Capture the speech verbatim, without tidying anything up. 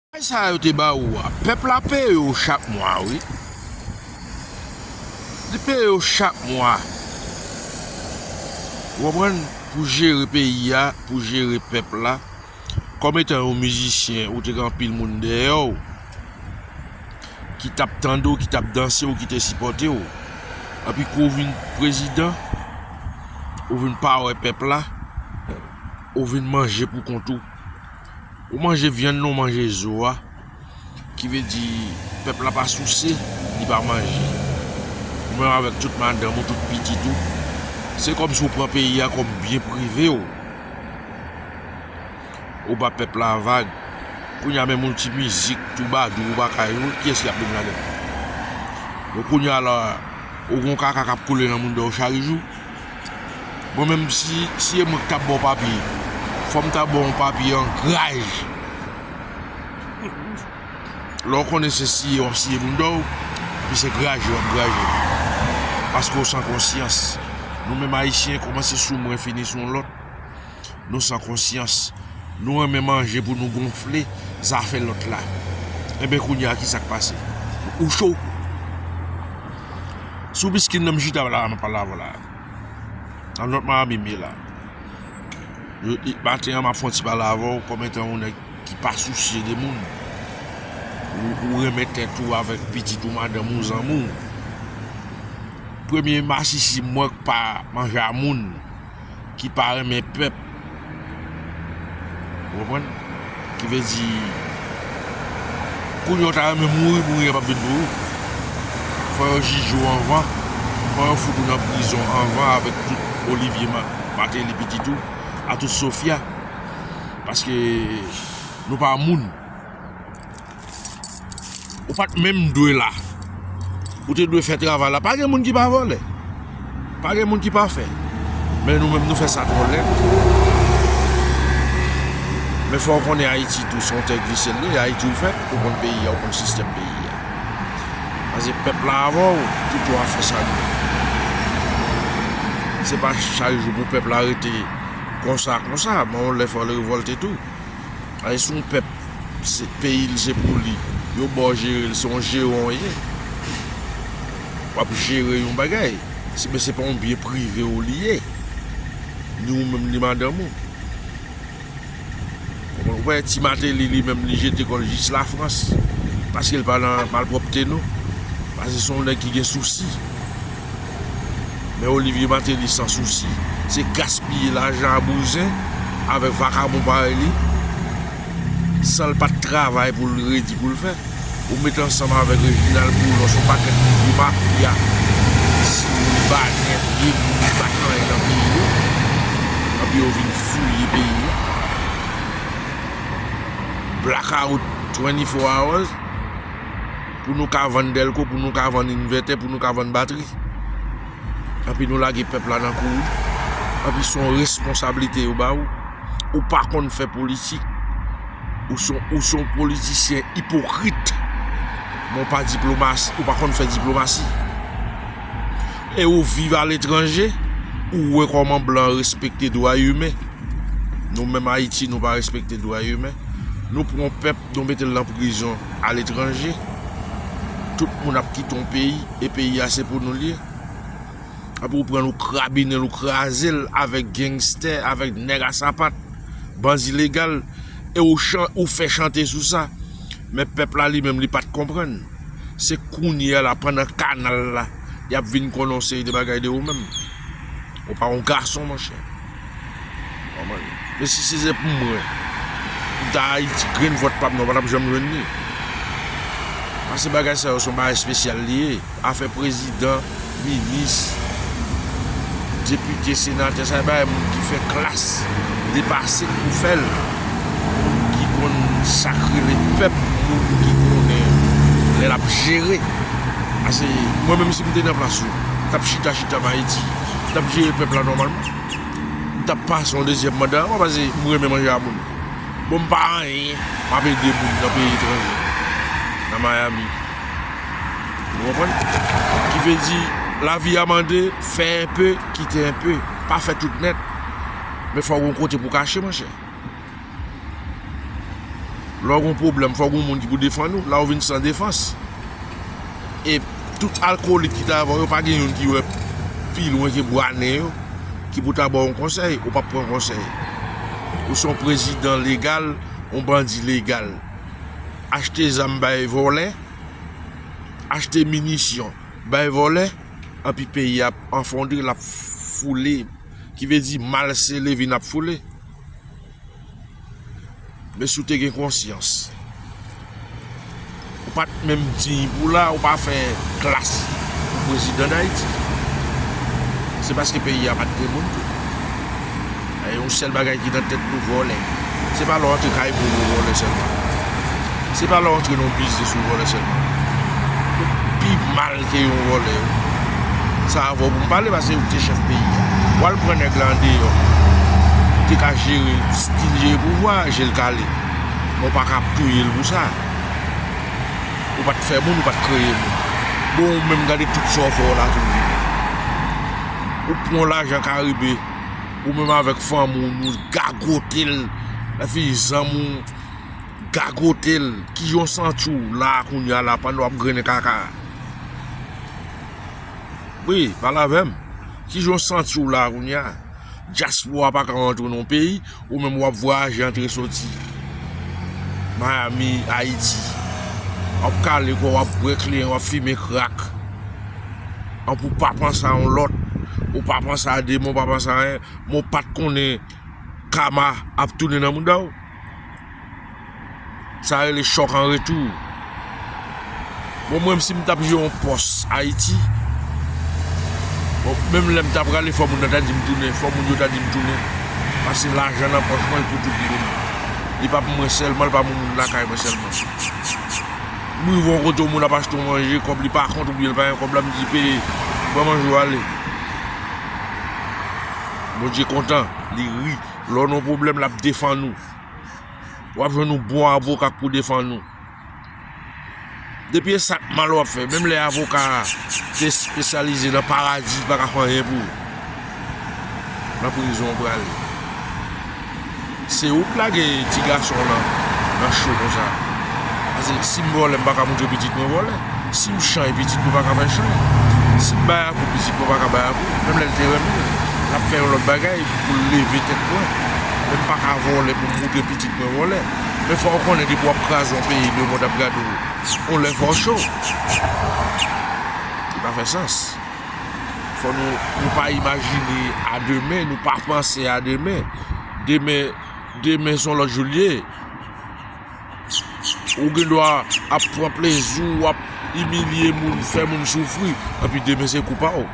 Bagay sa yo te ba ou a, pèp la peye yo chak mwa, wi. Li peye yo chak mwa. Ou konprann? Pou jere peyi a, pou jere pèp la. Kòm etan yon mizisyen, ou te gen anpil moun dèyè w, ki t ap tande w, ki t ap danse w, ki te sipòte w. Epi kou w vin prezidan, ou vin pa wè pèp la, ou vin manje pou kont ou. Ou manje vyann nan, ou manje zo a, ki vle di pèp la pa souse, li pa manje. Ou menm avèk tout madanm ou, tout pitit ou, se kòmsi w pran peyi a kòm byen prive w. Ou ba pèp la vag. Kounye a menm yon ti mizik, twoubadou, ou pa ka jwe, kiyès ki ap vin ladan? Donk kounye a la, ou gen yon kaka k ap koule nan mounda w chak jou. Mwen menm, si, si e mwen k t ap ba w papye, fò m ta ba w yon papye an graj. Lè w konnen se siye w ap siye mounda w, epi se graje w ap graje. Paske w san konsyans. Nou menm Ayisyen, kòmanse sou mwen, fini sou yon lòt. Nou san konsyans. Nou renmen manje pou nou gonfle zafè lòt la. Enben, kounye a, ki sa k pase? Ou cho. Sou piskin nan m chita la, m ap pale avè w la. Nan Nòt Miami m ye la. Yo, i, maten an, m ap fè yon ti pale avè w kòm etan yon nèg ki pa sousye de moun. Ou, ou renmen tèt ou avèk pitit ou, madanm ou, zanmi w. Premye masisi m wè k pa manje a moun, ki pa renmen pèp. Ou konprann? Ki vle di, kounye a w ta renmen mouri, mouri a p ap vin pou ou. Fò yo jije w anvan. Fò yo fout ou nan prizon anvan avèk tout Olivier Ma-, Martelly pitit ou, a tout Sofia. Paske nou pa moun. Ou pa t menm dwe la. Ou te dwe fè travay la. Pa gen moun ki pa vòlè. Pa gen moun ki pafè. Men nou menm, nou fè sa twò lèd. Men fò w konnen Ayiti tou, se yon tè glise l ye. Ayiti ou fèt, ou konn peyi a, ou konn sistèm peyi a. Paske pèp la avè w, tout ou ap fè sa l vle. Se pa chak jou pou pèp la rete konsa, konsa. Men yon lè fò l revòlte tou. Ay, se yon pèp, se, peyi l se pou li. Yo ba w jere l, se yon jeran w ye. W ap jere yon bagay. Se, men se pa yon byen prive w li ye. Ni ou menm, ni madanm ou. Ou wè, ti Martelly, li menm, li jete kò l jis Lafrans. Paske l pa nan malpwòpte, non. Paske se yon nèg ki gen sousi. Men Olivier Martelly san sousi. Se gaspiye lajan a bouzen avèk vakabon parèy li, san l pa t travay pou l redi pou l fè. Ou met ansanm avèk Reginald Boulos, yon pakèt vye mafya, ti moun banen, vye moun ki pa t anyen nan peyi yo. Epi yo vin fouye peyi yo. Blackout twenty-four hours. Pou nou ka vann dèlko, pou nou ka vann envètè, pou nou ka vann batri. Epi nou lage pèp la nan kouri. Epi se yon responsablite yo ba ou. Ou pa konn fè politik. Ou se, ou se yon politisyen ipokrit. Men w pa diplomasi, ou pa konn fè diplomasi. E ou viv aletranje, ou wè kòman blan respekte dwa imen. Nou menm Ayiti, nou pa respekte dwa imen. Nou pran yon pèp, nou mete l nan prizon aletranje. Tout moun ap kite yon peyi, e peyi a se pou nou l ye. Epi ou pran l, ou krabinen l, ou kraze l avèk gangstè, avèk nèg a sapat, bandi legal, e ou chan-, ou fè chante sou sa. Men pèp la li menm, li pa t konprann. Se kounye a la, pandan kanal la, y ap vin konnen yon seri de bagay de ou menm. Ou pa yon gason, monchè. Kòman? Men si se, se pou mwen, m ta Ayiti, grenn vòt pa m nan, w pa t ap janm jwenn li. Paske bagay sa yo se yon bagay espesyal li ye. Afè prezidan, minis, depite, senatè, sa se bagay moun ki fè klas, depase k pou fè l, moun ki konn sa k rele pèp, moun ki konnen lè l ap jere. Paske mwen menm, si m te nan plas ou, m t ap chita, chita m Ayiti, m t ap jere pèp la nòmalman. M t ap pase yon dezyèm manda ankò, paske m renmen manje a moun. Bon, m pa anyen, m ap ede moun nan peyi etranje, nan Miami. Ou konprann? Ki vle di, lavi a mande, fè enpe, kite enpe. Pa fè tout nèt. Men fò w gen yon kote pou kache, monchè. Lè w gen yon pwoblèm, fòk gen yon moun ki pou defann ou. La w vin san defans. E tout alkolik ki t avè w yo, pa gen youn ki wè pi lwen ke bwa nen yo, ki pou ta ba w yon konsèy. Ou p ap pran konsèy. Ou se yon prezidan legal, yon bandi legal. Achte zam bay vòlè, achte minisyon bay vòlè, anpi peyi a ap anfondre, l ap foule, ki vle di mal sele vin ap foule. Men si w te gen konsyans, ou pa t menm diy pou la, ou pa fè klas pou prezidan Dayiti. Se paske peyi a pa t gen moun tou. E yon sèl bagay ki nan tèt nou, vòlè. Se pa lè w antre kay moun ou vòlè sèlman. Se pa lè w antre nan yon biznis ou vòlè sèlman. Ou pi mal ke yon vòlè. Sa avè w pou m pale, paske ou te chèf peyi a. W al pran nèg la andeyò. Ou te ka jere, stil jere pouvwa, je l kale. Men w pa ka ap touye l pou sa. Ou pa t fè moun, ou pa t kreye moun. Bon, ou menm gade tout sa w fè w la tou. Ou pran lajan Karibe, ou menm avèk fanmi w, nou gagote l, lè fini zanmi w, gagote l. Kijan w santi w la kounye a la pandan w ap grennen kaka? Wi, pale avè m. Kijan w santi w la kounye a? Dyaspora pa ka rantre nan yon peyi, ou menm w ap vwayaje antre soti. Miami, Ayiti. W ap kale kò w, w ap bwè kleren, w ap fimen krak. Anpi w pa panse a yon lòt, ou pa panse a demen, ou pa panse a anyen, men w pa t konnen kama ap tounen nan mouda w. Sa rele chòk an retou. Bon, mwen menm, si m t ap jere yon pòs Ayiti, bon, menm lè m ta prale, fò moun nan ta di m tounen, fò moun yo ta di m tounen. Paske lajan nan pòch mwen, l pou tout moun. Li pa pou mwen sèlman, li pa pou moun lakay mwen sèlman. M rive yon kote, yon moun ap achte yon manje, kòb li pa kont oubyen l pa gen kòb la, m di, "Peye, pran manje w ale." Bondye kontan, li ri. Lè w nan yon pwoblèm, l ap defann ou. W ap jwenn yon bon avoka k pou defann ou. Depi e sa k mal w ap fè, menm lè avoka a te espesyalize nan paradi, li pa ka fè anyen pou ou. Nan prizon w prale. Se ou k lage ti gason w nan, nan cho konsa. Paske si m vòlè, m pa ka montre pitit mwen vòlè. Si m chay, pitit mwen pa ka fè chay. Si m bayakou, pitit mwen pa ka bayakou. Menm lè l te renmen l, l ap fè yon lòt bagay pou l leve tèt mwen. Men m pa ka vòlè pou m montre pitit mwen vòlè. Men fò w konnen, depi w ap kraze yon peyi, lemonn ap gade w. Yon lè fè w cho. Li pa fè sans. Fò nou, nou pa imajine a demen, nou pa panse a demen. Demen, demen se yon lòt jou l ye. Ou gen dwa ap pran plezi w, w ap imilye moun, fè moun soufri, anpi demen se kou pa w.